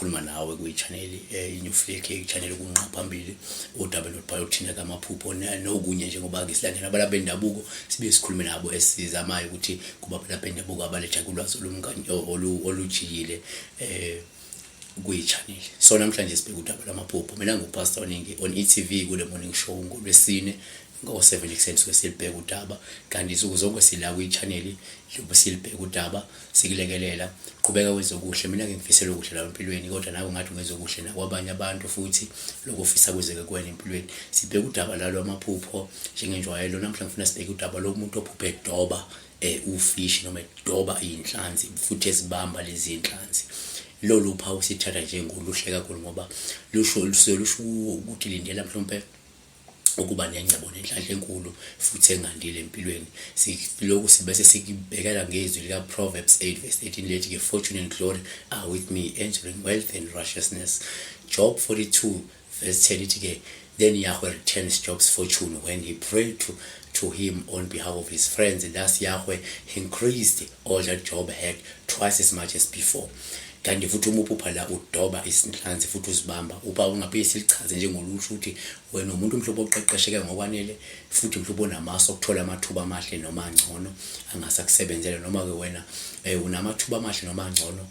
Ukukhuluma nawe kwi-channel i-New Flick, i-channel okunqa phambili udaba lolubhala oluthinta amaphupho nokunye, njengoba-ke silandela abalaphi bendabuko, sibuye sikhulume nabo esizamayo ukuthi kuba abalaphi bendabuko abaletha ulwazi olujiyile kwi-channel. So namhlanje sibheke udaba lwamaphupho. Mina nguPastor Ningi on e.tv kule morning show ngolwesine ngo-7 ekuseni suke silibheka udaba, kanti nsuku zonke sila kwi-channel njengoba silibheka udaba sikulekelela. Qhubeka wenze okuhle. Mina-ke ngifisela okuhle la empilweni, kodwa nawe ngathi ungenza okuhle nakwabanye abantu futhi lokho ofisa kwenzeke kuwena empilweni. Sibheka udaba lalo amaphupho njengenjwayelo. Namhla ngifuna sibheke udaba lomuntu ophuphe edoba ufishi noma edoba iy'nhlanzi futhi ezibamba lezi iy'nhlanzi. Lolu phawu sithatha njengoluhle kakhulu ngoba lusho lusuke lusho ukuthi lindela mhlawumpe ukuba nengcebo nenhlanhla enkulu futhi engandile empilweni. Lokhu sibese sikubhekela ngezwi lika Proverbs 8 verse 13 lethi ke, fortune and glory are with me, enduring wealth and righteousness. Job 42 verse 10 ithi ke, then Yahweh returns Job's fortune when he prayed to him on behalf of his friends, and thus Yahweh increased all that Job had twice as much as before. Kanti futhi uma uphupha la udoba isinhlanzi futhi uzibamba, upha ungaphinde silichaze njengolusho ukuthi wena umuntu mhlobo oqeqesheke ngokwanele futhi mhlobo onamasu okuthola amathuba amahle noma angcono angase akusebenzele, noma-ke wena unamathuba amahle noma angcono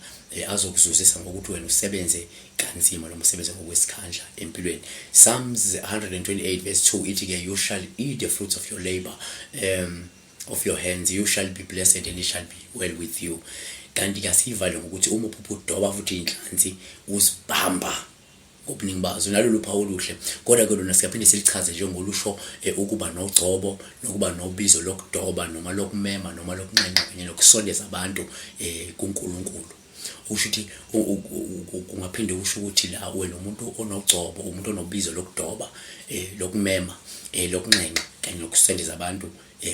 azokuzuzisa ngokuthi wena usebenze kanzima noma usebenze ngokwesikhandla empilweni. Psalms 128 verse 2 ithi-ke, you shall eat the fruits of your labor, of your hands, you shall be blessed and it shall be well with you. Kanti ke asiyivale ngokuthi uma uphupha udoba futhi iy'nhlanzi uzibamba ngobuningi bazo, nalolu phawu oluhle, kodwa-ke lona siyaphinde silichaze njengolusho ukuba nogcobo nokuba nobizo lokudoba noma lokumema noma lokunxenxa kanye nokusondeza abantu kuNkulunkulu. Usho ukuthi kungaphinde kusho ukuthi la wena umuntu onogcobo, umuntu onobizo lokudoba, lokumema, lokunxenxa kanye nokusondeza abantu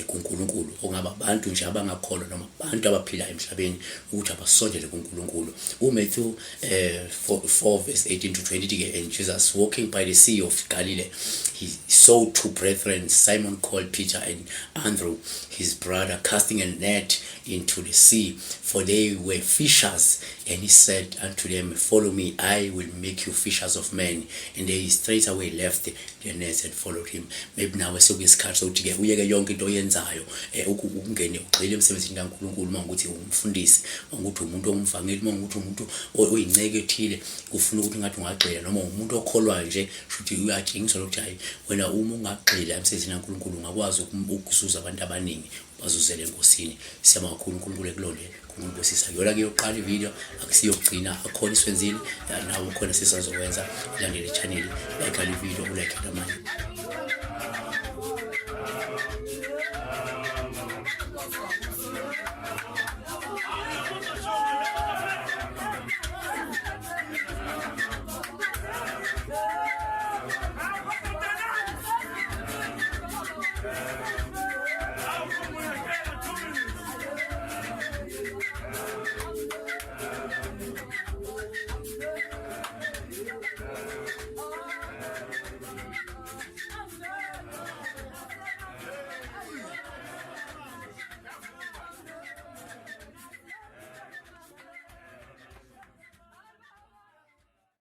kuNkulunkulu, okungaba abantu nje abangakholwa noma abantu abaphilayo emhlabeni ukuthi abasondele kuNkulunkulu. UMatthew 4 verse 18 to 20 ke, and Jesus walking by the sea of Galilee, he saw two brethren, Simon called Peter and Andrew his brother, casting a net into the sea, for they were fishers. And he said unto them, follow me, I will make you fishers of men. And they straightway left their nets and followed him. Maybe nawe sekuyisikhathi sokuthi-ke uyeke yonke into oyenzayo, ukungene ugxile emsebenzini kaNkulunkulu. Uma ukuthi umfundisi, uma ukuthi umuntu ongumvangeli, uma ukuthi umuntu oyinceke ethile, kufuna ukuthi ngathi ungagxila, noma umuntu okholwayo nje, shuthi uyatshengiswa lokuthi hayi wena uma ungagxila emsebenzini kaNkulunkulu ungakwazi ukuzuza abantu abaningi bazuzele enkosini. Siyabonga kakhulu, uNkulunkulu ekulonde, uNkulunkulu busisa. Yona-ke yokuqala ividiyo, akusiyokugcina, akhona iswenzile nawe khona sisazokwenza. Ilandele i-channel, like le video, ulike namanye.